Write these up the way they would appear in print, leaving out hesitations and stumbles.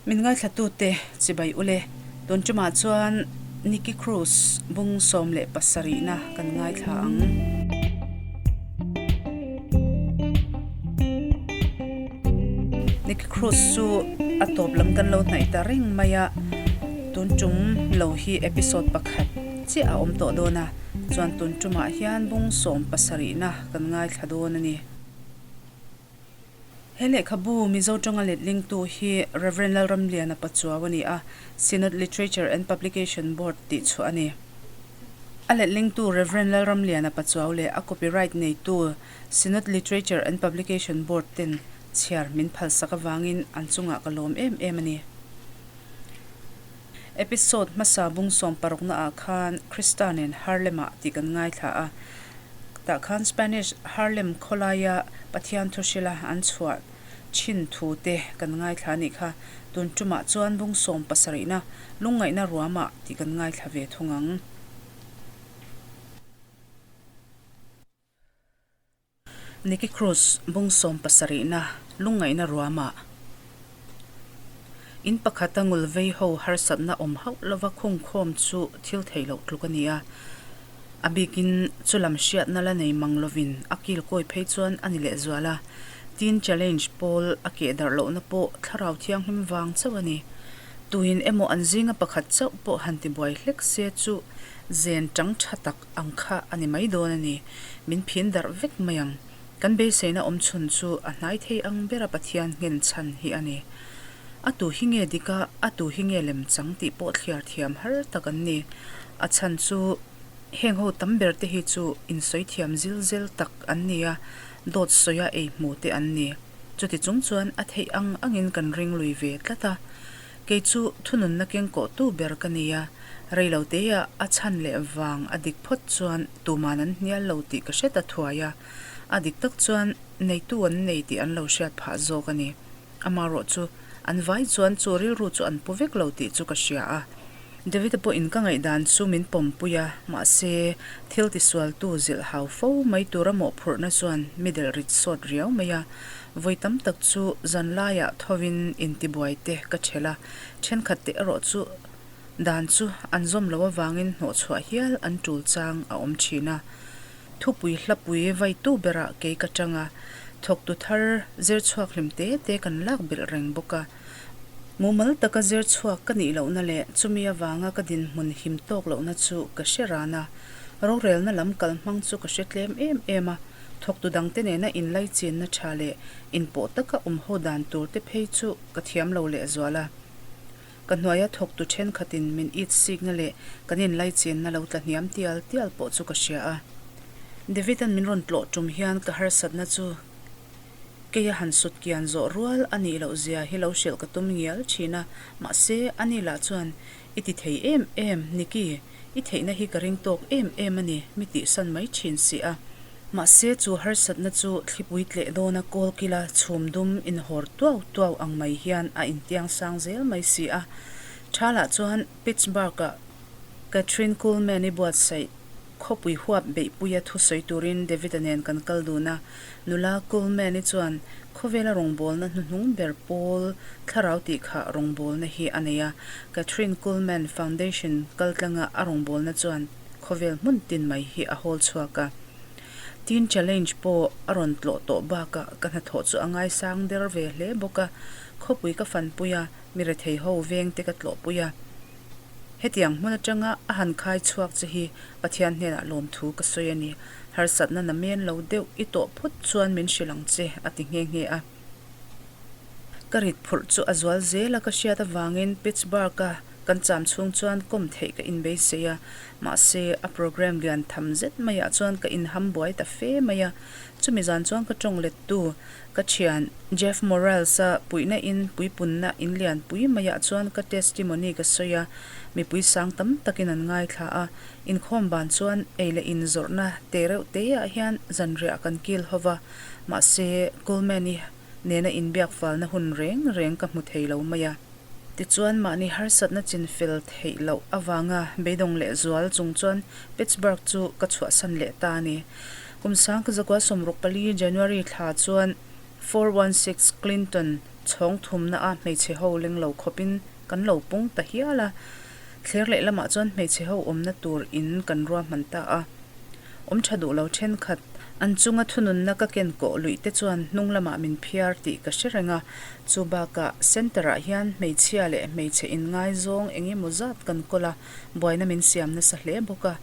Min ngaithlatute chibai ule, tun tumah chuan Nicky Cruz bung 17na kan ngaithla ang. Nicky Cruz chu a tawp lam kan lo hnaih ta reng mai a, tun tum lo hi episode pakhat chiah a awm tawh dawn a, chuan tun tumah hian bung 17na kan ngaithla dawn a ni. He lehkhabu Mizo tawnga letlingtu hi Rev. Lalramliana Pachuau a ni a, Synod Literature and Publication Board tih chhuah a ni. A letlingtu Rev. Lalramliana Pachuau leh a copyright neitu Synod Literature and Publication Board ten chhiar min phalsak avangin an chungah ka lawm em em a ni. Episode hmasa bung sawmparukna ah khan Krista nen Harlem ah tih kan ngaithla a, tah khan Spanish Harlem khawlaia Pathian thuhrila an chhuah thin thu te kan ngaithla a nih kha. Tun tumah chuan bung sawmpasarihna lungngaihna ruamah tih kan ngaithla ve thung ang. Nicky Cruz bung sawmpasarihna lungngaihna ruamah in pakhata ngul vei ho harsatna awm hauh lova khungkhawm chu thil theih loh tluk a ni a. A bikin chu lam hriatna la nei mang lovin a kil kawi phei chuan a ni lehzual a. Teen Challenge pawl a keh darh lohna pawh thlarau thianghlim vang chauh a ni. Tuin emaw an zinga pakhat chauh pawh han tibuai hlek se chu zen tang tha tak ang kha a ni mai dawn a ni. Min phin darh vek mai ang. Kan beiseina awm chhun chu a hnai thei ang bera Pathian nghen chhan hi a ni. A tu hi nge dik a, a tu hi nge lem chang tih pawh thliar thiam har tak an ni. A chhan chu heng ho tam ber te hi chu insawi thiam zil zel tak an ni a, dawt sawia ei hmu te an ni. Chuti chung chuan a theih ang angin kan ring lui ve tlat a. Kei chu thununna kengkawhtu ber ka ni a, reiloteia a chhan leh vang a dik phawt chuan tuman an hnial lo tih ka hre ta thuai a, a dik tak chuan neitu an nei tih an lo hriat phah zawk a ni. Amaherawh chu an vai chuan chu rilru chu an pu vek lo tih chu ka hria a. David-a pawhin ka ngaihdan chu min pawmpui a, mahse, thil tisualtu zilh hau fo mai tura mawhphurhna chuan mi delh rit sawt riau mai a. Vawi tam tak chu zan laiah thovin intibuai te ka ṭhelh a, ṭhenkhat te erawh chu dan chu an zawm loh avangin hnawhchhuah hial an ṭul chang a awm ṭhin a. Thupui hlapui vaitu berah kei ka ṭang a, thawktu thar zir chhuak hlim te te kan lak belh reng bawk a. Mumal taka zir chhuak ka nih lohna leh chumi avanga ka dinhmun him tawk lohna chu ka hre ran a, rorelna lam kalhmang chu ka hre tlem em em a, thawktu dangte nena inlaichinna tha leh inpawh taka awmho dan tur te phei chu ka thiam lo lehzual a. Ka hnuaia thawktu thenkhatin min it sikna leh kan inlaichinna lo tla hniam tial tial pawh chu ka hria a. David-a'n min rawn tlawh tum hian ka harsatna chu Keia han sut kian zawh rual a nih loh zia hi lo hrilh ka tum ngial thin a, mahse a ni lah chuan, I ti thei em em, Nicky, i theihna hi ka ring tawk em em a ni, mi tihsan mai thin si a. Mahse chu harsatna chu thlipui tleh dawna kawl kila chhum dum inhawr tuau tuau ang mai hian a intiang sang zel mai si a. Tha lah chuan Pittsburgh-a Kathryn Kuhlman-i buatsaih Khawpui huap beihpuia thusawi turin David-a nen kan kal dun a, nula Kuhlman-i chuan khawvela rawngbawlna hnuhnung ber pawl thlarau tih kha rawngbawlna hi a nei a, Kathryn Kuhlman Foundation kaltlanga a rawngbawlna chuan khawvel hmun tin mai hi a hawl chhuak a. Teen Challenge pawh a rawn tlawh tawh bakah ka hnathawh chu a ngaisang der ve hle bawk a, khawpui ka fanpui a, mi rethei ho vengte ka tlawhpui a. Hetiang hmun atanga a han khai chhuak che hi Pathian hnenah lawmthu ka sawi a ni. Harsatna na men lo deuh i tawh phawt chuan min hrilh ang che, a ti nghe nghe a. Ka rit phurh chu a zual zel a ka hriat avangin Pittsburgh-a kan cham chhung chuan kawm theih ka inbeisei a. Mahse, a program lian tham zet maiah chuan ka inham buai ta fe mai a. Chumi zan chuan ka tawng lettu Ka thian Jeff Morales-a puihna in puipunna in lianpui maiah chuan ka testimony ka sawi a, mipui sang tam takin an ngaithla a. Inkhawm ban chuan ei leh in zawrhna te reuh teah hian zanriah kan kil ho va, mahse Coleman-i nena inbiak falna hun reng reng ka hmu thei lo mai a. Tichuan mahni harsatna chinfel theih loh avanga beidawng leh zual chung chuan Pittsburgh chu ka chhuahsan leh ta a ni. Kum sang ka zakua 64 January thla chuan 416 Clinton Chhawng thumna a hmeichhe ho leng lo khawpin kan lo pung ta hial a. Thler leh lamah chuan hmeichhe ho awmna tur in kan ruahman ta a. Awm tha duh lo thenkhat, an chunga thununna ka ken kawh luih te chuan hnung lamah min phiar tih ka hre reng a. Chu bakah centre ah hian hmeichhia leh hmeichhe inngaizawng eng emaw zat kan kawl a, buaina min siam nasa hle bawk a.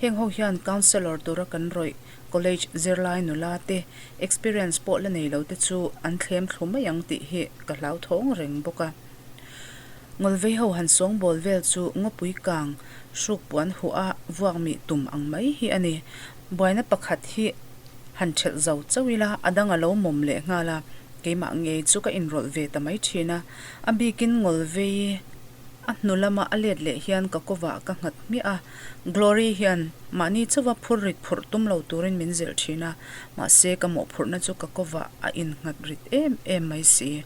Heng ho hian counsellor tura kan rawih college zirlai nula te experience pawh la nei lo te chu an thlem thlu mai ang tih hi ka hlauthawng reng bawk a. Ngawlvei ho han sawngbawl vel chu ngawpui kang hruk puan huh a vuak mih tum ang mai hi a ni. Buaina pakhat hi han thelh zo chauh ila a dang a lo mawm leh nghal a, keimah ngei chu ka inrawlh ve ta mai thin a. A bikin ngawlvei a hnu lama a let leh hian ka kawvah ka nghat hmiah a, Glory hian mahni chauha phur rit phurh tum lo turin min zilh thin a, mahse ka mawhphurhna chu ka kawvah a innghat rit em em mai si.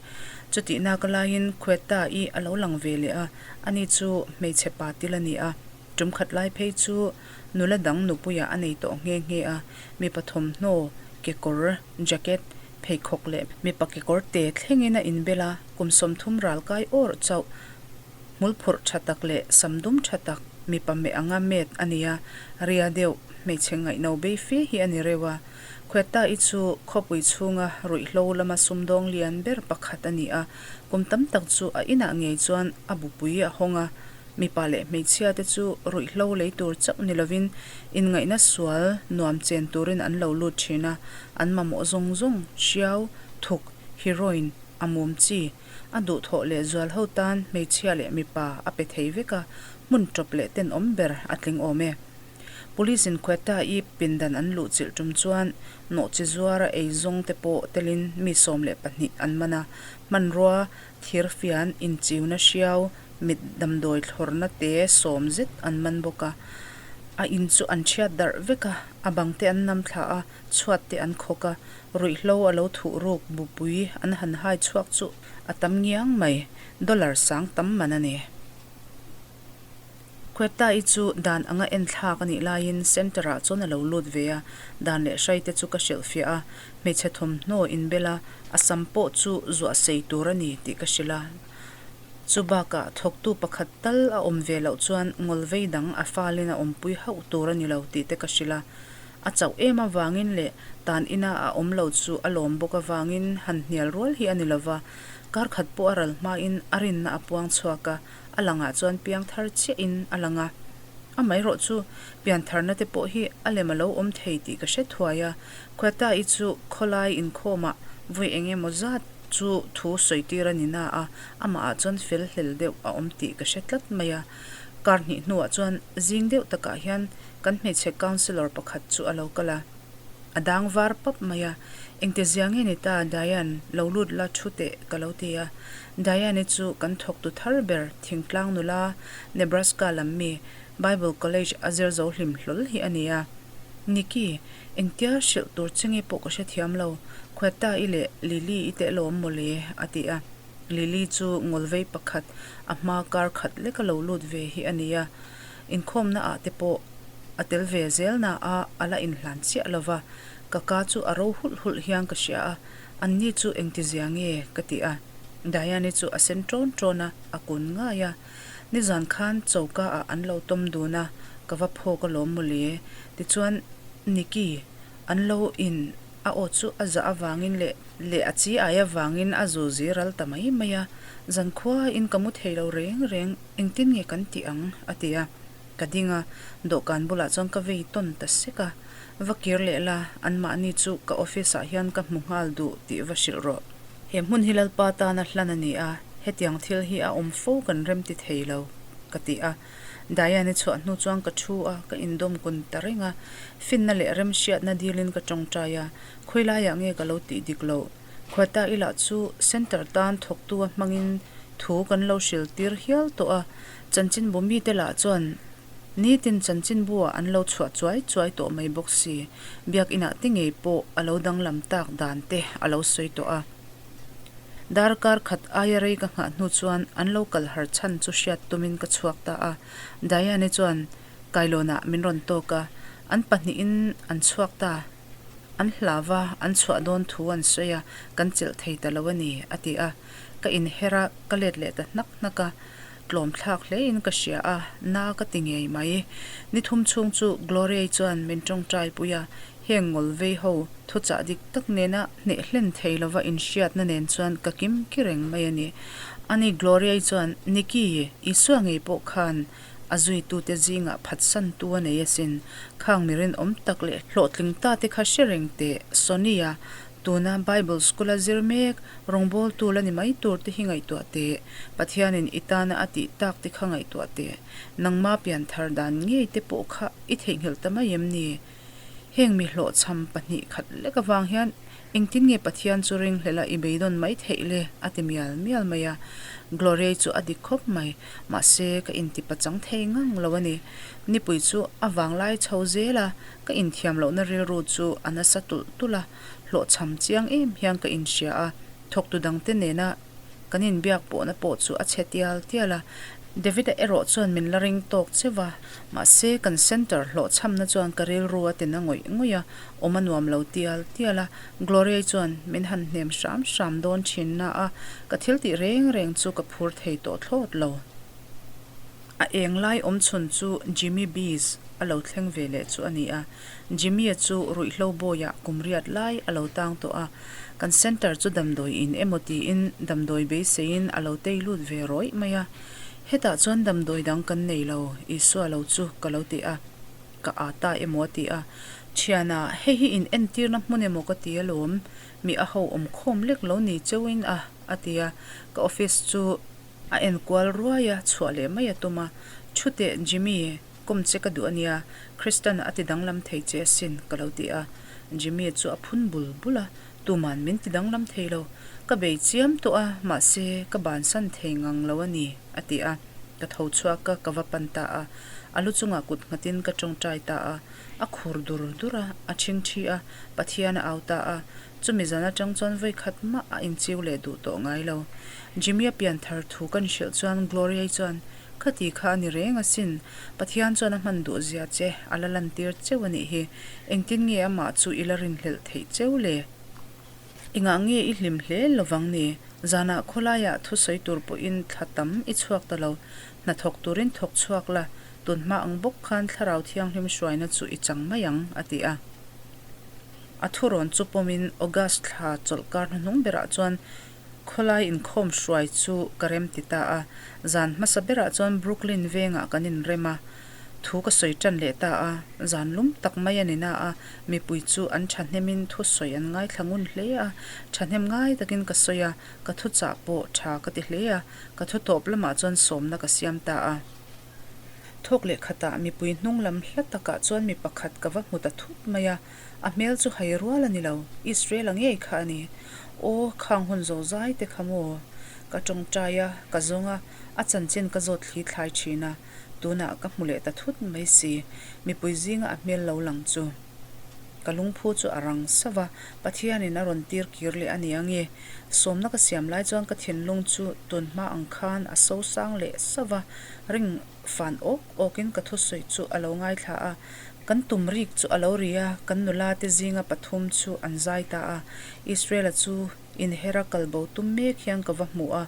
Chutihna ka laiin Quetta-i a lo lang ve leh a, ani chu hmeichhe pa til a ni a, tum khat lai phei chu nula dang nupuiah a nei tawh nghe nghe a, mipa thawmhnaw, kekawr, jacket, pheikhawk leh mipa kekawr te thlengin a inbel a, kum 30 ral kai awrh chauh, hmul phurh tha tak leh sam dum tha tak, mipa meh anga met a ni a, ria deuh, hmeichhe ngaihno bei fe hi a ni reuh a. Quetta-i chu khawpui chhunga ruihhlo lama sumdawng lian ber pakhat a ni a, kum tam tak chu a inah ngei chuan a bupui a hawng a, mipa leh hmeichhia te chu ruihhlo lei tur chauh ni lovin inngaihna sual nuam chen turin an lo lut thin a, an mamawh zawng zawng, hriau, thuk, heroin, a mum chi, a duhthawh leh zual ho tan hmeichhia leh mipa a pe thei vek a, hmun tawp leh tenawm ber a tling awm e. Police in Quetta-i pindan an luh chilh tum chuan nawhchi zuara ei zawng te pawh telin mi 12 an man a, hmanrua, thirfian, inchiuna hriau, mit damdawi thlawrna te sawm zet an man bawk a. A in chu an chhiat darh vek a, a bang te an nam thla a, chhuat te an khawk a, ruihhlo a lo thuh ruk bupui an han hai chhuak chu a tam ngiang mai, dollar sang tam man a ni. Quetta-i chu dan anga en thlak a nih laiin centre-ah chuan a lo lut ve a, dan leh hrai te chu ka hrilhfiah a, hmeichhe thawmhnaw inbel a, a sam pawh chu zuah sei tur a ni tih ka hrilh a. Chu bakah thawktu pakhat tal a awm ve loh chuan ngawlvei dang a falin a awmpui hauh tur a ni lo tih te ka hrilh a. A chauh em avangin leh tan ina a awm lo chu a lawm bawk avangin han hnial rual hi a ni lova, kar khat pawh a ral hmain a rinna a puang chhuak a, a langah chuan piangthar chiahin a lang a. Amaherawh chu piantharna te pawh hi a lem a lo awm thei tih ka hre thuai a, Quetta-i chu khawlai inkhawmah vawi eng emaw zat chu thu sawi tir a ni na a, amahah chuan fel hlel deuh a awm tih ka hre tlat mai a. Kar hnih hnuah chuan zing deuh takah hian kan hmeichhe councillor pakhat chu a lo kal a. A dang var pap mai a, Engte zia nge ni ta Diane, lo lut la thu teh ka lo ti a. Diane-i chu kan thawktu thar ber thingtlang nula Nebraska lam mi Bible College a zir zo hlim hlawl hi a ni a. Nikki, engtia hrilh tur che nge pawh ka hrethiam lo, Quetta-i leh Lily-i te lawm mawle a ti a. Lily chu ngawlvei pakhat a hma kar khat leka lo lut ve hi a ni a. Inkhawmna ah te pawh a tel ve zel na a, a la inhlan chiah lo va, ka ka chu a ro hulh hulh hian ka hria a, anni chu engtizia nge ka ti a. Diane-i chu a sen ṭawn ṭawn a, a kun ngai a. Nizan khan choka ah an lo tawm dun a, ka va phawk alawm mawle. Tichuan, Nikki, an lo in a aw chu a zah avangin leh leh a chi ai avangin a zu zi ral ta mai mai a, zankhua in ka mu thei lo reng reng, engtin nge kan tih ang? a ti a. Ka ding a, dawhkan bulah chuan ka vei tawn ta sek a. Va kir leh la, anmahni chu ka office ah hian ka hmu nghal duh tih va hrilh rawh. He hmun hi Lalpa tana hlan a ni a, hetiang thil hi a awm fo kan rem ti thei lo, ka ti a. Diane-i chhuah hnu chuan ka thu a, ka indawm kun ta reng a. Finna leh remhriatna dilin ka tawngtai a, khawilaiah nge ka lo tih dik loh? Khuata i lah chu centre tan thawktu a hmangin thu kan lo hril tir hial tawh a, chanchinbu mite lah chuan nitin chanchinbu ah an lo chhuah chuai chuai tawh mai bawk si. Biakinah te ngei pawh a lo danglam tak dan te a lo sawi tawh a. Darkar khat aia rei ka nghah hnu chuan an lo kal har chhan chu hriat tumin ka chhuak ta a. Diane-i chuan kailawnah min rawn tawk a, an pahnihin an chhuak ta. An hlau va, an chhuah dawn thu an sawi a, kan chelh thei ta lo a ni, a ti a. Ka inher a, ka let leh ta hnak hnak a. Tlawm thlak hlein ka hria a, na ka ti ngei mai. Ni thum chhung chu Gloria-i chuan min tawngtai pui a, heng ngawl vei ho thuchah dik tak nena hneh hlen thei lova inhriatna nen chuan ka kim ki reng mai a ni. Ani Gloria-i chuan, Nikki, Isua ngei pawh khan a zuitute zingah phatsantu a nei asin. Khang mi rinawm tak leh hlawhtling ta te kha hre reng teh, Sonia, tuna Bible School-a zir mek, rawngbawltu la ni mai tur te hi ngaihtuah teh. Pathianin i tana a tih tak te kha ngaihtuah teh. Nangma pianthar dan ngei te pawh kha i theihnghilh ta mai em ni? Heng mi hlawhchham 2 khat lek avang hian engtin nge Pathian chu ringhlel a i beidawn mai theih le? a ti mial mial mai a. Gloria-i chu a dik khawp mai. Mahse, ka inti pachang thei ngang lo a ni. Nipui chu a vanglai chho zel a, ka inthiam lohna rilru chu a nasa tulh tulh a, hlawhchham chiang em hian ka inhria a, thawktu dangte nena Kan inbiak pawhna pawh chu a chhe tial tial a, David-a erawh chuan min la ring tawk cheu va, mahse kan centre hlawhchhamna chuan ka rilru a tina ngawih ngawih a, awm a nuam lo tial tial a, Gloria-i chuan min han hnem hram hram dawn thin na a, ka thil tih reng reng chu ka phur thei tawh thlawt lo. A eng lai awm chhun chu Jimmy Bees a lo thleng ve leh chu a ni a. Jimmy-a chu ruihhlo bawiah kum riat lai a lo tang tawh a. Kan centre chu damdawi in emaw tiin damdawi beiseiin a lo tei lut ve rawih mai a. Hetah chuan damdawi dang kan nei lo, Isua lo chu ka lo ti a. Ka â ta emaw a ti a. Thiana, hei hi in entirna hmun emaw ka ti alawm, mi a ho awm khawm lek lo ni cheuin a, a ti a. Ka office chu. A en kual ruai a, chhuah leh mai a tum a. Thu teh, Jimmy, kawm che ka duh a nia, Kristan a ti danglam thei che asin, ka lo ti a. Jimmy chu a phun bul bul a, Tuman min ti danglam thei lo. Ka bei chiam tawh a, mahse, ka bansan thei ngang lo a ni, a ti a. Ka tho chhuak a, ka va pan ta a. A lu chungah kut nghatin ka tawngtai ta a. A khur dur dur a, a chhingthi a, Pathian a au ta a. Chumi zan atang chuan vawi khat mah a inchiu leh duh tawh ngai lo. Jimmy-a pian thar thu kan hrilh chuan Gloria-i chuan, Khati kha a ni reng asin, Pathian chuan a hman duh zia che a la lantir cheu a nih hi. Engtin nge amah chu i la rinhlelh theih cheu le? Engah nge i hlim hle lovang ni? Zanah khawlaiah thusawi tur pawhin thla tam i chhuak ta lo. Hna thawk turin thawk chhuak la, tunhma ang bawk khan Thlarau Thianghlim hruaina chu i chang mai ang, a ti a. A thurawn chu pawmin August thla chawlhkar hnuhnung berah chuan khawlai inkhawm hruai chu ka rem ti ta a. Zan hmasa berah chuan Brooklyn vengah kan inrem a, thu ka sawi tan leh ta a. Zan lum tak mai a ni na a, mipui chu an thahnemin thusawi an ngaithla ngun hle a. Thahnem ngai takin ka sawi a, ka thuchah pawh tha ka ti hle a, ka thu tawp lamah chuan sawmna ka siam ta a. Thawk leh khatah mipui hnung lam hla takah chuan mi pakhat ka va hmu ta thut mai a, a hmel chu hai rual a ni lo, Israel-a ngei kha a ni. Aw, khang hun zo zai te kha maw? Ka tawngtai a, ka zawng a, a chanchin ka zawt thli thlai thin a, tunah ka hmu leh ta thut mai si, mipui zinga a hmel lo lang chu. Ka lungphu chu a rang sauh va, Pathianin a rawn tir kir leh a ni ange. Sawmna ka siam lai chuan ka thinlung chu tun hma ang khan a so sang leh sauh va, ring fan awk awkin ka thusawi chu a lo ngaithla a. Kan tum rik chu a lo ri a, kan nula te zinga pathum chu an zai ta a. Israel-a chu inhera kalbo tum mek hian ka va hmu a,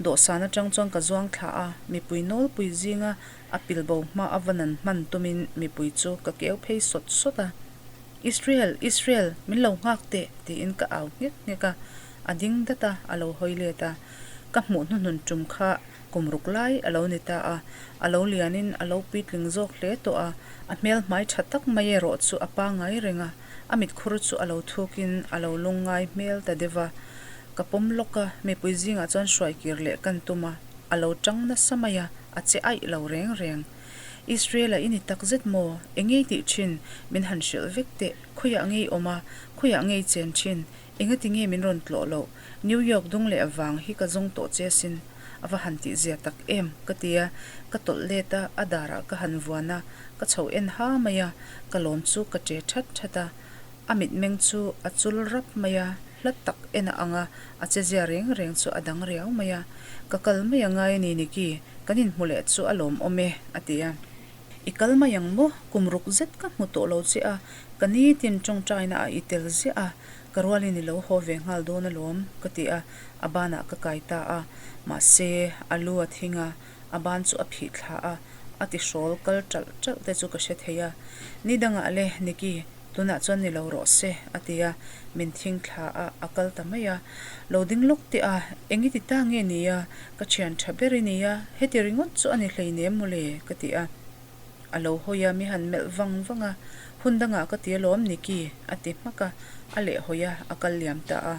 dawhsan atang chuan ka zuang thla a, mipui nawlpui zinga a pilbo hma a va nan hman tumin mipui chu ka keu phei sawt sawt a. Israel! Israel! Min lo nghak teh! tiin ka au nghek nghek a, a ding dat a, a lo hawi let a. Ka hmuh hnuhnun tum kha kum ruk lai a lo ni ta a, a lo lianin a lo puitling zawk hle tawh a, a hmel hmai tha tak mai erawh chu a pangai reng a, a mitkhur chu a lo thukin a lo lungngai hmel ta deuh a. Ka pawm lawk a, mipui zingah chuan hruai kir leh kan tum a, a lo tang nasa mai a, a che aih lo reng reng. Israel-a i ni tak zet maw? Eng ngei tih thin? Min han hrilh vek teh. Khawiah ngei awm a? Khawiah ngei chen thin? Engati nge min rawn tlawh loh? New York dung leh vang hi ka zawng tawh che asin. A va han tihzia tak em? Ka ti a, ka tawlh let a, a darah ka han vuan a, ka chho en ha mai a, ka lawm chu ka che that that a. A mitmeng chu a chul rap mai a, hla tak en a ang a, a chezia reng reng chu a dang riau mai a. Ka kal mai a ngai a ni Nikki, kan inhmu leh chu a lawmawm e, a ti a. I kal mai ang maw? Kum ruk zet ka hmu tawh lo che a, ka nitin tawngtaina ah i tel ziah a. Ka rualin i lo haw ve nghal dawn alawm, ka ti a, a banah ka kai ta a. Mahse, a lu a thing a, a ban chu a phih thla a, a tihrawl kal ṭalh ṭalh te chu ka hre thei a. Ni dangah le, Nikki, tunah chuan ni lo rawh se, a ti a, min thing thla a, a kal ta mai a. Lo ding lawk teh a, eng i ti ta nge nia, ka thian tha ber i nia, heti ringawt chu a ni hleinem mawle, ka ti a. A lo hawi a, mi han melh vang vang a, Hun dangah ka ti alawm Nikki, a ti hmak a, a lehhawi a, a kal liam ta a.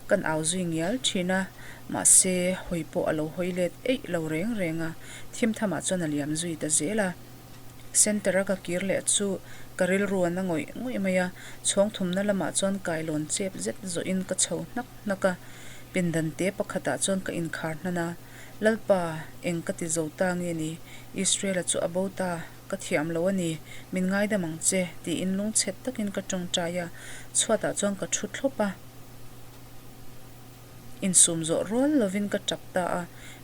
Kan au zui ngial thin a, mahse hawi pawh a lo hawi let eih lo reng reng a, thim thamah chuan a liam zui ta zel a. Centre a ka kir leh chu ka rilru a na ngawih ngawih mai a, chhawng thumna lamah chuan kailawn chep zet zawhin ka chho hnak hnak a, pindan te pakhatah chuan ka inkhar hnan a, Lalpa, eng ka ti zo ta nge ni? Israela chu a bo ta, ka thiam lo a ni, min ngaidam ang che, tiin lungchhet takin ka tawngtai a, chhuatah chuan ka thu thlawp a. Insum zawh rual lovin ka tap ta a,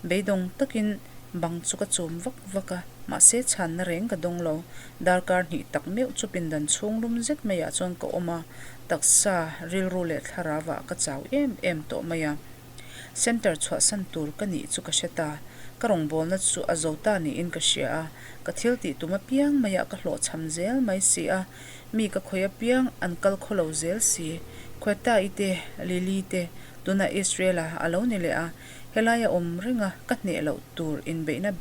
beidawng takin bang chu ka chum vak vak a, mahse chhanna reng ka dawng lo. Darkar hnih tak meuh chu pindan chhung lum zet maiah chuan ka awm a, taksa, rilru leh thlarauah ka chau em em tawh mai a. Centre chhuahsan tur ka nih chu ka hre ta. Ka rawngbawlna chu a zo ta niin ka hria a, ka thil tih tum apiang maiah ka hlawhchham zel mai si a, mi ka khawih apiang an kal khaw lo zel si. Quetta-i te, Lily te, tunah Israel-a a lo ni leh a, helaia awm renga ka hneh loh tur inbeihna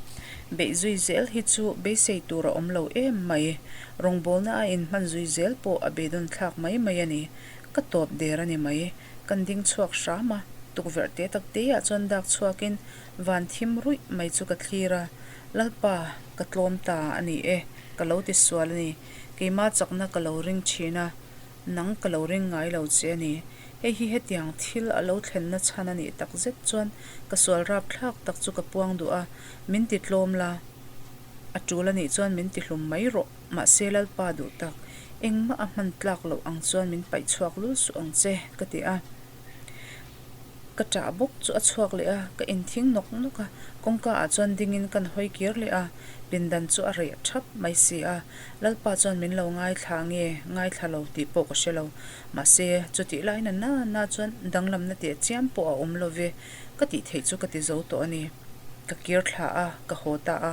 beih zui zel hi chu beisei tur a awm lo em mai. Rawngbawlna a inhman zui zel pawh a beidawn thlak mai mai a ni. Ka tawp der a ni mai. Kan ding chhuak hram a, tukverh te tak te ah chuan dak chhuakin van thim ruih mai chu ka thlir a, Lalpa, ka tlawm ta a ni e, ka lo ti sual a ni, keima chakna ka lo ring thin a, nang ka lo ring ngai lo che a ni. Hei hi hetiang thil a lo thlenna chhan a nih tak zet chuan ka sual rap thlak tak chu ka puang duh a, min ti tlawm la, a tul a nih chuan min ti hlum mai rawh. Mahse Lalpa duh tak, engmah a hman tlak loh ang chuan min paih chhuak lul suh ang che, ka ti a. Ka ṭah bawk chu a chhuak leh a, ka inthing nawk nawk a, kawngka ah chuan dingin kan hawi kir leh a, pindan chu a reh ṭhap mai si a. Lalpa chuan min lo ngaithla nge, ngaithla lo tih pawh ka hre lo. Mahse, chutih lai na na na chuan danglamna teh chiam pawh a awm lo ve, ka tih theih chu ka ti zo tawh a ni. Ka kir thla a, ka haw ta a.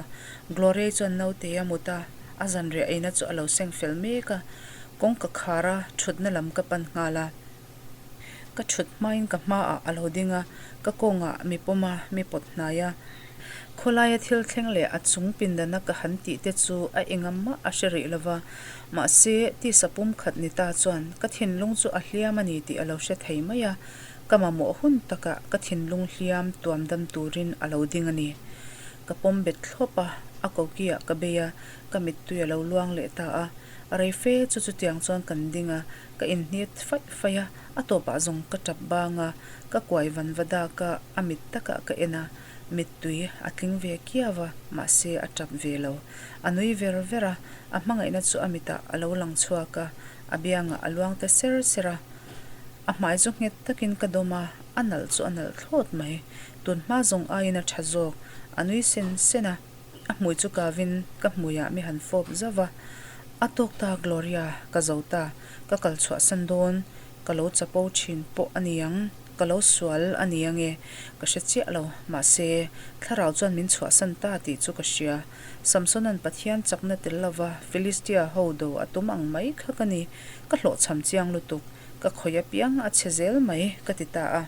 Gloria chuan naute a mut a, a zanriah eina chu a lo seng fel mek a. Kawngka khar a, thutna lam ka pan nghal a. Ka thut hmain ka hmaah a lo ding a, ka kawngah mi pawm a, mi pawt hnai a. Khawlaia thil thleng leh a chung pindana ka han tih te chu a engam mah a hre rih lo va. Mahse, tisa pumkhat ni ta chuan ka thinlung chu a hliam a ni tih a lo hre thei mai a. Ka mamawh hun takah ka thinlung hliam tuam dam turin a lo ding a ni. Ka pawm bet thlawp a, a kokiah ka bei a, ka mittui a lo luang leh ta a. Rei fe chu chutiang chuan kan ding a, ka inhniat faih faih a, a tawpah zawng ka tap bang a, ka kuai van va dak a, a mit takah ka en a, mittui a tling ve kiau a, mahse a tap ve lo. A nui ver ver a, a hmangaihna chu a mitah a lo lang chhuak a, a biangah a luang ta ser ser a. A hmai chu nghet takin ka dawm a, a nalh chu a nalh thlawt mai. Tun hma zawng aiin a tha zawk. A nui sen sen a, a hmui chu kavin ka hmuiah mi han fawp zauh va. A tawk ta Gloria, ka zo ta. Ka kal chhuahsan dawn, ka lo chapo thin pawh a ni ang, ka lo sual a ni ange, ka hre chiah lo. Mahse, thlarau chuan min chhuahsan ta tih chu ka hria. Samsona'n Pathian chakna tel lova Philistia ho do a tum ang mai kha ka ni. Ka hlawhchham chiang lutuk. Ka khawih apiang a chhe zel mai, ka ti ta a.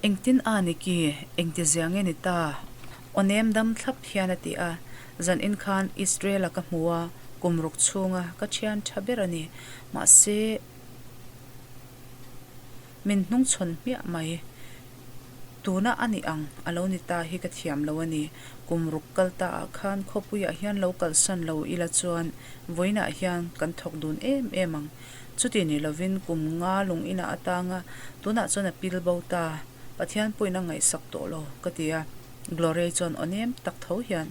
Engtin a ni ki? Engti zia nge ni ta? Aw nem dam thlap hian a ti a. Zanin khan Israel-a ka hmu a, kum ruk chhunga ka thian tha ber a ni. Mahse, min hnungchhawn hmiah mai. Tuna a nih ang a lo ni ta hi ka thiam lo a ni. Kum ruk kal ta ah khan khawpuiah hian lo kalsan lo ila chuan vawiinah hian kan thawk dun em em ang. Chuti ni lovin kum nga lung inah a tang a, tunah chuan a pil bo ta. Pathian pawhin a ngaihsak tawh lo, ka ti a. Gloria chuan aw nem tak tho hian,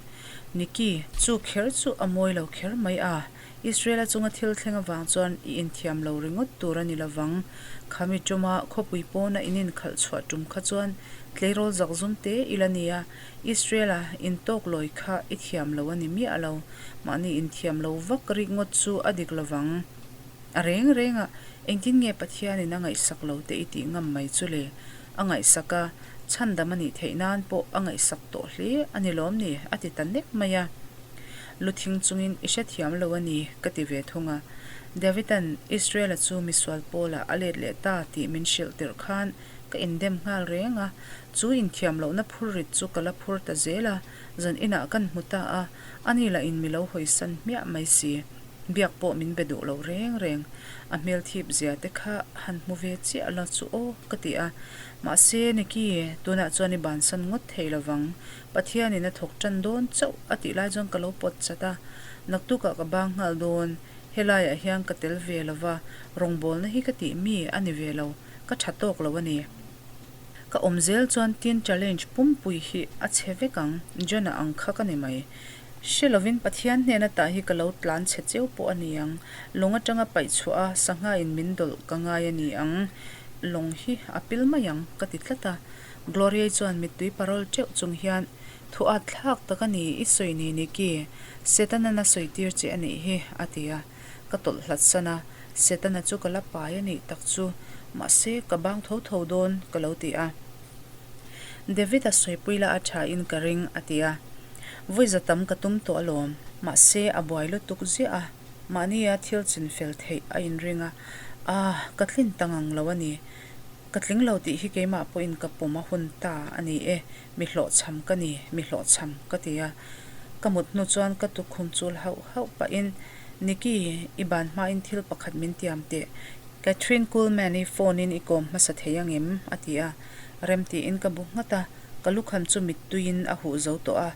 Nikki, chu kher chu a mawi lo kher mai a, Israel-a chunga thil thleng avang chuan i inthiam lo ringawt tur a ni lovang. Khami tuma khawpui pawna in inkhalh chhuah tum kha chuan tleirawl zakzum te i la nia, Israel-a intawk lawi kha i thiam lo a ni miah lo. Mahni inthiam lo vak rik ngawt chu a dik lovang. A reng reng a. Engtin nge Pathianin a ngaihsak lo te i tih ngam mai chu le? A ngaihsak a, chhandam a nih theih nan pawh a ngaihsak tawh hle a ni lawm ni? a ti ta nek mai a. Lu thing chungin i hrethiam lo a ni, ka ti ve thung a. David-a'n Israel-a chu misual pawlah a let leh ta tih min hrilh tirh khan ka indem nghal reng a. Chu inthiam lohna phur rit chu ka la phur ta zel a, zan inah kan hmu ta a, ani lah in mi lo hawisan hmiah mai si. Biak pawh min be duh lo reng reng. A hmel thip zia te kha han hmu ve chiah la chu aw, ka ti a. Mahse, Nikki, tunah chuan i bansan ngawt thei lovang. Pathianin a thawk tan dawn chauh a tih lai chuan ka lo pawt chat a, naktukah ka bang nghal dawn, helaiah hian ka tel ve lo va, rawngbawlna hi ka tih mi a ni ve lo, ka tha tawk lo a ni. Ka awm zel chuan Teen Challenge pumpui hi a chhe vek ang, John-a ang kha ka ni mai. Hre lovin Pathian hnen ata hi ka lo tlan chhe cheu pawh a ni ang, lawng atanga paih chhuah a sangha in min dawlh ka ngai a ni ang, lawng hi a pil mai ang ka ti tlat a. Gloria-i chuan mittui parawl teuh chung hian, Thu at thlak tak a ni, i sawi ni Nikki, Setana na sawi tir che a nih hi, a ti a. Ka tawlh hlat san a, Setana chu ka la pai a nih tak chu, mahse ka bang tho tho dawn, ka lo ti a. David-a sawipui la a tha in ka ring, a ti a. Vawi za tam ka tum tawh alawm, mahse a buai lutuk ziah a, mahnia thil chin fel theih a inring a, ah, ka tlin ta ngang lo a ni. Ka tling lo tih hi keimah pawhin ka pawm a hun ta a ni e, mi hlawhchham ka ni, mi hlawhchham ka ti a. Ka mut hnu chuan ka tukhum chul hauh hauh pahin, Nikki, i ban hmain thil pakhat min tiam teh. Kathryn Kuhlman-i phone-in i kawm hmasa thei angem? a ti a. Rem tiin ka bu nghat a, ka lukham chu mittuiin a huh zo tawh a.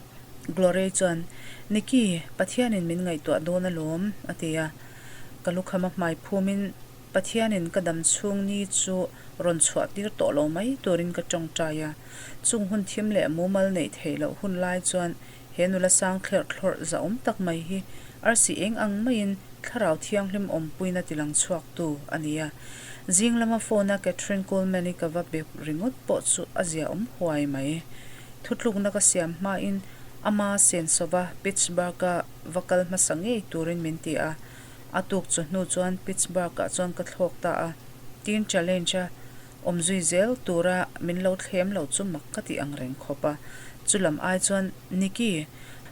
Gloria chuan, Nikki, Pathianin min ngaihtuah dawn alawm, a ti a. Ka lukham a hmai phumin, Pathianin ka dam chhung ni chu rawn chhuah tir tawh lo mai turin ka tawngtai a. Chung hun thim leh mumal neih theih loh hun lai chuan he nula sang thlerh thlawrh zahawm tak mai hi arsi eng ang maiin thlarau thianghlim awmpuina tilang chhuaktu a ni a. Zing lama phone a Kathryn Kuhlman-i ka va be ringawt pawh chu a zia awm huai mai. Thutlukna ka siam hmain ama sensova Pittsburgh-a va kal hmasa ngei turin min ti a. A tuk chu hnu chuan Pittsburgh-ah chuan ka thlawk ta a, Teen Challenge-a awm zui zel tura min lo thlem lo chu mak ka tih ang reng khawp a. Chu lam ai chuan, Nikki,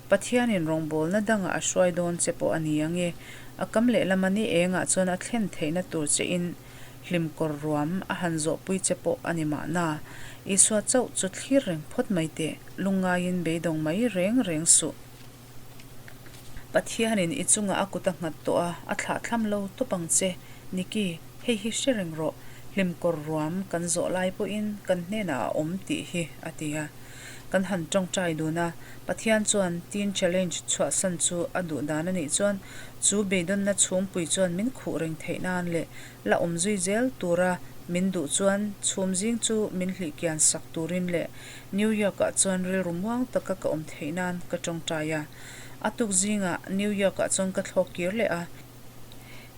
Pathianin rawngbawlna dangah a hruai dawn che pawh a ni ang e. A kam lehlama ni engah chuan a thlen theihna tur chein hlim kawr ruam a han zawhpui che pawh a ni mahna. Isua chauh chu thlir reng phawt mai teh, lungngaiin beidawng mai reng reng suh. Pathianin i chungah a kut a nghat tawh a, a thlahthlam lo tawp ang che. Nikki, hei hi hre reng rawh, hlimkawr ruam kan zawh lai pawhin kan hnenah a awm tih hi, a ti a. Kan han tawngtai dun a, Pathian chuan Teen Challenge chhuahsan chu a duh dan a nih chuan chu beidawnna chhumpui chuan min khuh reng theih nan leh la awm zui zel tura min duh chuan chhum zing chu min hlih kian sak turin leh New York-ah chuan rilru muang taka ka awm theih nan ka tawngtai a. A tuk zingah New York-ah chuan ka thlawk kir leh a.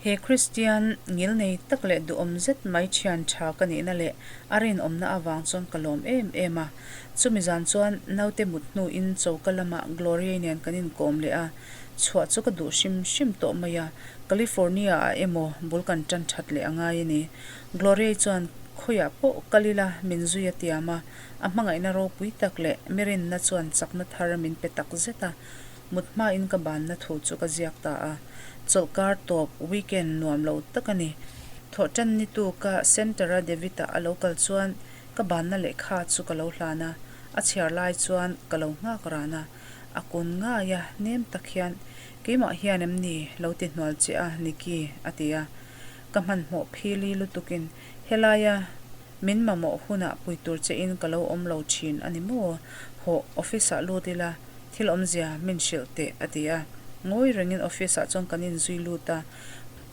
He Kristian ngil nei tak leh duhawm zet mai thian tha ka nihna leh a rinawmna avang chuan ka lawm em em a. Chumi zan chuan naute mut hnuin choka lamah Gloria-i nen kan inkawm leh a. Chhuah chu ka duh hrim hrim tawh mai a, California-ah emaw bul kan tan that leh a ngai a ni. Gloria-i chuan khawiah pawh kal ila min zui a tiam a. A hmangaihna ropui tak leh mi rinna chuan chakna thar min pe tak zet a, mut hmain ka banna thu chu ka ziak ta a. Chawlhkar tawp, weekend, nuam lo tak a ni. Thawhṭan ni tu ka centre-a David-a a lo kal chuan ka banna lehkha chu ka lo hlan a, a chhiar lai chuan ka lo nghak ran a. A kun ngai a, nem tak hian, Keimah hian em ni? lo ti hnual che a, Nikki, a ti a. Ka hmanhmawh phili lutukin helaia Min mamawh hunah pui tur che in ka lo awm lo thin a ni maw? Hawh, office ah lut ila, thil awmzia min hrilh teh, a ti a. Ngawi rengin office ah chuan kan inzui lut a.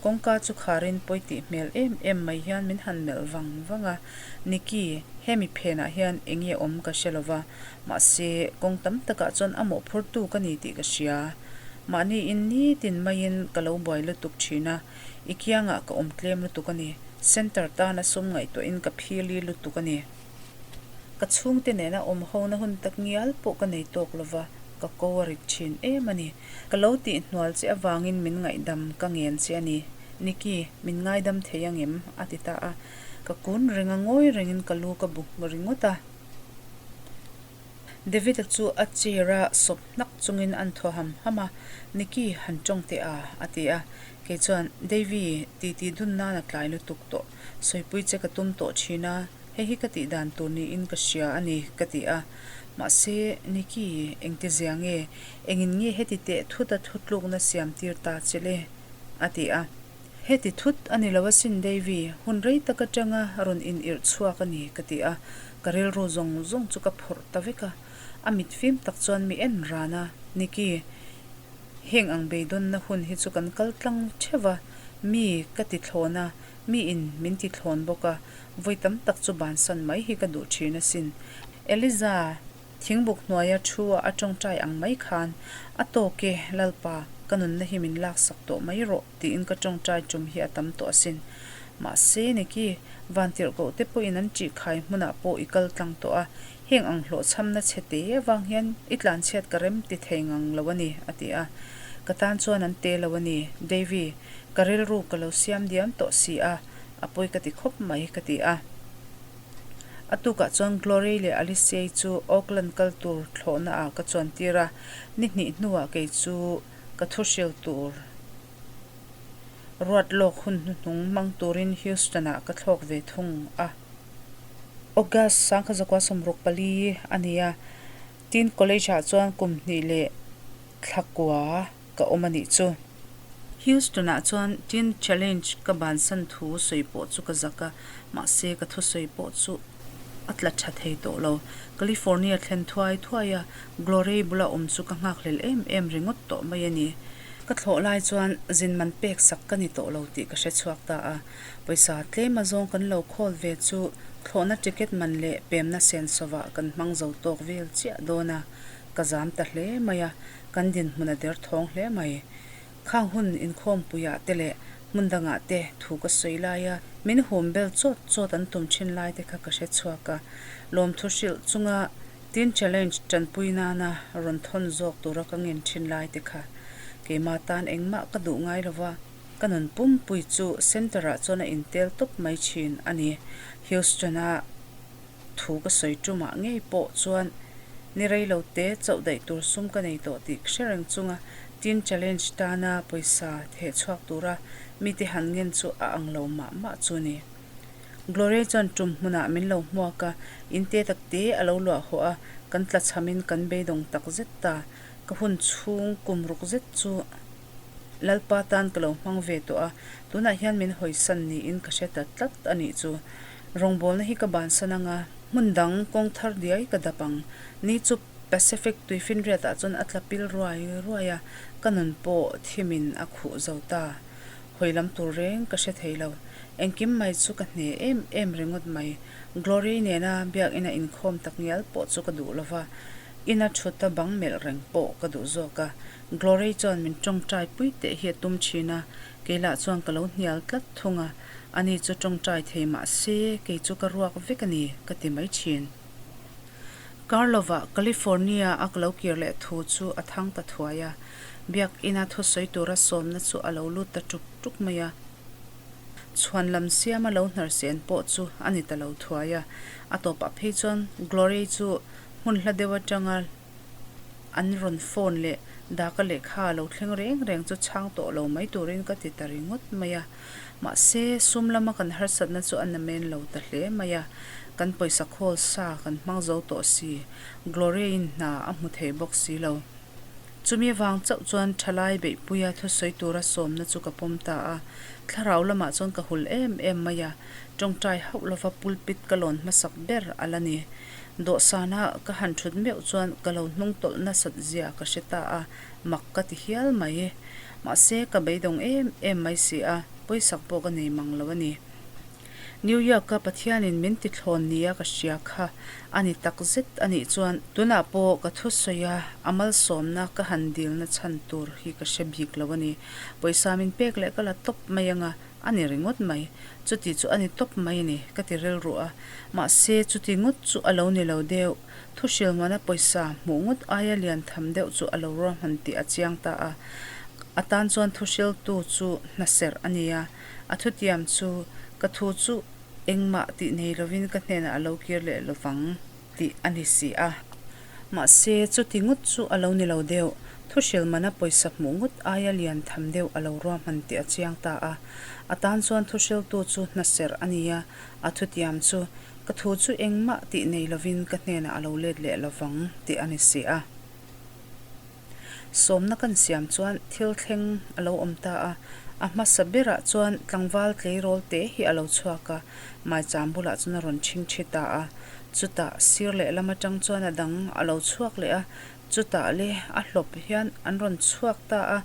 Kawngka chu kharin pawi tih hmel em em mai hian min han melh vang vang a. Nikki, hemi phenah hian eng nge awm ka hre lova, mahse kawng tam takah chuan a mawhphurtu ka ni tih ka hria. Mahni in nitin maiin ka lo buai lutuk thin a. I kiangah ka awm tlem lutuk a ni. Centre tana sum ngaihtuahin ka phili lutuk a ni. Ka chhungte nena awm hona hun tak ngial pawh ka nei tawk lova, ka ko a rit thin em a ni. Ka lo tihhnual che avangin min ngaihdam ka ngen che a ni. Nikki, min ngaidam thei angem? a ti ta a. Ka kun reng a, ngawi rengin ka lu ka bu ringawt a. David-a chu a chair-a sawp hnak chungin an thaw ham ham a, Nikki, han tawng teh a, a ti a. Kei chuan, Davy, titi dun nan a tlai lutuk tawh. Sawipui che ka tum tawh thin a, hei hi ka tih dan tur niin ka hria a ni, ka ti a. Mahse, Nikki, engti zia nge? Engin nge heti teh thut a thutlukna siam tir ta che le? a ti a. Heti thut a ni lo asin Davy, hun rei tak atanga rawn in irh chhuak a ni ka ti a, ka rilru zawng zawng chu ka phawrh ta vek a. A mit fim tak chuan mi en ran a, Nikki, heng ang beidawnna hun hi chu kan kal tlang theuh a, mi ka ti thlawn a, mi in min ti thlawn bawk a, vawi tam tak chu bansan mai hi ka duh thin asin. Eliza, Thingbuk hnuaia thu a a tawngtai ang mai khan, A tawk e, Lalpa, ka nunna hi min laksak tawh mai rawh, tiin ka tawngtai tum hi a tam tawh asin. Mahse, Nikki, vantirhkoh te pawhin an ṭihkhai hmunah pawh i kal tlang tawh a, heng ang hlawhchhamna chhe te avang hian i tlanchhiat ka rem ti thei ngang lo a ni, a ti a. Ka tan chuan an te lo a ni, Davy, ka rilru ka lo siam diam tawh si a, a pawi ka ti khawp mai, ka ti a. A tukah chuan Glory leh Alicia-i chu Auckland kal tur thlawhna ah ka chuan tir a, ni hnih hnuah kei chu ka thuhril tur ruat lawk hun hnuhnung hmang turin Houston ah ka thlawk ve thung a. August 1964 a ni a, Teen College ah chuan kum hnih leh thla kua ka awm a nih chu. Houston-ah chuan Teen Challenge ka bansan thu sawi pawh chu ka zak a, mahse ka thusawi pawh chu a tla tha thei tawh lo. California thlen thuai thuai a, Glory bula awm chu ka nghakhlel em em ringawt tawh mai a ni. Ka thlawh lai chuan zin man pek sak ka ni tawh lo tih ka hre chhuak ta a, pawisa tlem azawng kan lo khawl ve chu thlawhna ticket man leh pemna sensawvah kan hmang zo tawk vel chiah dawn a, ka zam ta hle mai a. Kan dinhmun a derthawng hle mai. Khang hun inkhawmpuiah te leh hmun dangah te thu ka sawi lai a, min hum bel chawt chawt an tum thin lai te kha ka hre chhuak a. Lawmthu hrilh chunga Teen Challenge tanpui nana rawn thawn zawk tura ka ngen thin lai te kha keimah tan engmah ka duh ngai lo va, ka nun pumpui chu centre ah chuan a intel tawp mai thin a ni. Houston-a. Thu ka sawi tumah ngei pawh chuan ni rei lo te chauh daih tur sum ka nei tawh tih hre reng chunga Teen Challenge tana pawisa theh chhuak tura mite han ngen chu a ang lo mah mah chu ni. Gloria chuan tum hmunah min lo hmuak a, in te tak te a lo luah hawh a, kan tlachhamin kan beidawng tak zet ta. Ka hun chhung kum ruk zet chu Lalpa tan ka lo hmang ve tawh a, tunah hian min hawisan niin ka hre ta tlat a nih chu. Rawngbawlna hi ka bansan ang a, hmun dang kawng thar diai ka dap ang. Ni chu Pacific tuifinriat ah chuan a tla pil ruai ruai a, ka nun pawh thimin a khuh zo ta. Hawi lam tur reng ka hre thei lo. Engkim mai chu ka hne em em ringawt mai. Glory nena biakina inkhawm tak ngial pawh chu ka duh lo va, ina thut a bang melh reng pawh ka duh zawk a. Glory chuan min tawngtai pui teh hi a tum thin a, kei lah chuan ka lo hnial tlat thung a. Ani chu tawngtai thei mah se, kei chu ka ruak vek a ni, ka ti mai thin. Karlova, California a ka lo kir leh thu chu a thang ta thuai a. Biakina thusawi tura sawmna chu a lo lut ta tuk tuk mai a. Chhuan lam siama lo hnar sen pawh chu a ni ta lo thuai a. A tawpah phei chuan Glory chu hmun hla deuh atanga An rawn phone leh daka lehkha a lo thleng reng reng chu chhang tawh lo mai turin ka ti ta ringawt mai a. Mahse, sum lama kan harsatna chu a namen lo ta hle mai a. Kan pawisa khawl sa kan hmang zo tawh si, Gloria-in hna a hmu thei bawk si lo. Chumi avang chauh chuan thalai beihpuia thusawi tura sawmna chu ka pawm ta a. Thlarau lamah chuan ka hul em em mai a, tawngtai hauh lova pulpit ka lawn hmasak ber a la ni. Dawhsana ka han thut meuh chuan ka lo hnung tawlh nasat zia ka hre ta a, mak ka ti hial mai. Mahse, ka beidawng em em mai si a, pawisak pawh ka nei mang lo a ni. New York-a Pathianin min ti thlawn nia ka hria kha a ni tak zet a nih chuan tunah pawh ka thusawi a, a malsawmna ka han dilna chhan tur hi ka hre bik lo a ni. Pawisa min pek leh ka la tawp mai ang a, A ni ringawt mai. Chuti chu a ni tawp mai a ni, ka ti rilru a. Mahse, chuti ngawt chu a lo ni lo deuh. Thuhrilhmuana pawisa hmuh ngawt aia lian tham deuh chu a lo ruahman tih a chiang ta a. A tan chuan thuhriltu chu hna serh a ni a, a thutiam chu, Ka thu chu engmah tih nei lovin ka hnenah a lo kir leh lovang tih a ni si a. Mahse, chuti ngawt chu a lo ni lo deuh. Thuhril mana pawisa hmuh ngawt aia lian tham deuh a lo ruahman tih a chiang ta a. A tan chuan thuhriltu chu hna serh a ni a, a thutiam chu, Ka thu chu engmah tih nei lovin ka hnenah a lo let leh lovang tih a ni si a. Sawmna kan siam chuan thil thleng a lo awm ta a, a hmasa berah chuan tlangval tleirawl te hi a lo chhuak a, maicham bulah chuan a rawn chhing thi ta a. Chutah sir lehlam atang chuan a dang a lo chhuak leh a, chutah le a hlawp hian an rawn chhuak ta a,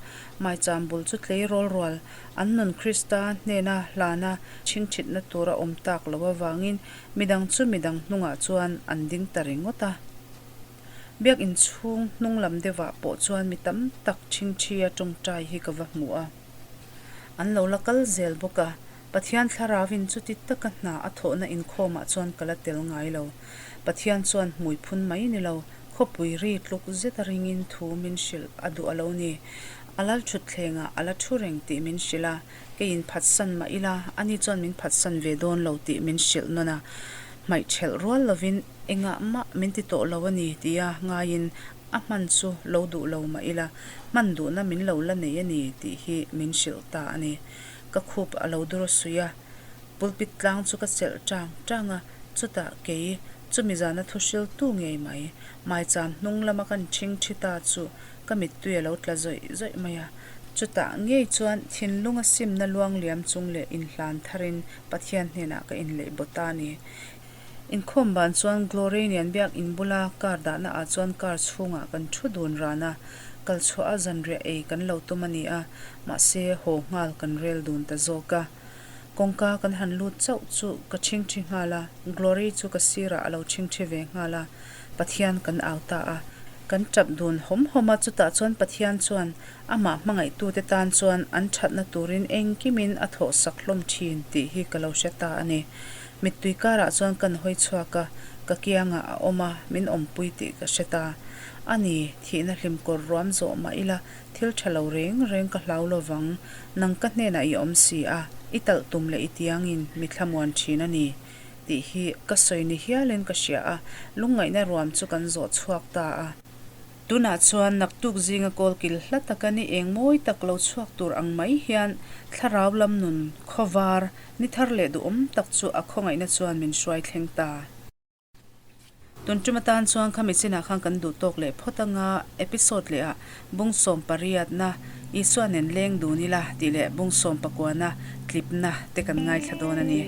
maicham bul chu tleirawl rual an nun Krista hnena hlana chhing thitna tur a awm tak loh avangin midang chu midang hnungah chuan an ding ta ringawt a. Biak inchhung hnung lam deuhah pawh chuan mi tam tak ṭhingṭhi a tawngtai hi ka va hmu a. An lo la kal zel bawk a, Pathian thlarauin chuti taka hna a thawhna inkhawmah chuan ka la tel ngai lo. Pathian chuan hmui phun mai ni lo, khawpui ri tluk zeta ringin thu min hrilh a duh a lo ni. A lal ṭhutthlengah a la ṭhu reng tih min hrilh a, keiin phatsan mah ila, ani chuan min phatsan ve dawn lo tih min hrilh nawn a. Hmaih ṭhelh rual lovin Engah mah min ti tawh lo a ni tia ngaiin a hman chu lo duh lo mah ila, hman duhna min lo la nei a ni tih hi min hrilh ta a ni. Ka khup a lo dur suih a, pulpit tlang chu ka chelh tang tang a, chutah kei chumi zana thu hriltu ngei mai, maicham hnung lama kan ṭhing ṭhi ta chu ka mittui a lo tla zawih zawih mai a. Chutah ngei chuan thinlunga simna luangliam chung leh inhlan tharin Pathian hnenah ka inleih baw ta a ni. Inkhawm ban chuan Glory nen biak in bula car dahna ah chuan car chhungah kan thu dun ran a, kal chhuah a zanriah ei kan lo tum a ni a, mahse haw nghal kan rel dun ta zawk a. Kawngka kan han lut chauh chu ka chhingthi nghal a, Glory chu ka sirah a lo chhingthi ve nghal a, Pathian kan au ta a. Kan tap dun hawm hawm a, chutah chuan Pathian chuan Amah hmangaihtute tan chuan an thatna turin engkimin a thawhsak hlawm thin tih hi ka lo hre ta a ni. Mittui karah chuan kan hawi chhuak a, ka kiangah a awm a, min awmpui tih ka hre ta. A ni, thihna hlim kawr ruam zawh mah ila, thil tha lo reng reng ka hlau lo vang, nang ka hnenah i awm si a, i talh tum leh i tiangin mi thlamuan thin a ni, tih hi ka sawi ni hialin ka hria a, lungngaihna ruam chu kan zawh chhuak ta a. Tunah chuan naktuk zinga kawlkil hla taka ni eng mawi tak lo chhuak tur ang mai hian thlarau lam nun khawvar Ni thar leh duhawm tak chu a khawngaihna chuan min hruai thleng ta. Tun tum atan chuan khami chinah khan kan duh tawk leh phawt anga episode leh ah bung sawm pariatna Isua nen leng dun ila tih leh bung sawm pakuana tlipna te kan ngaithla dawn a ni.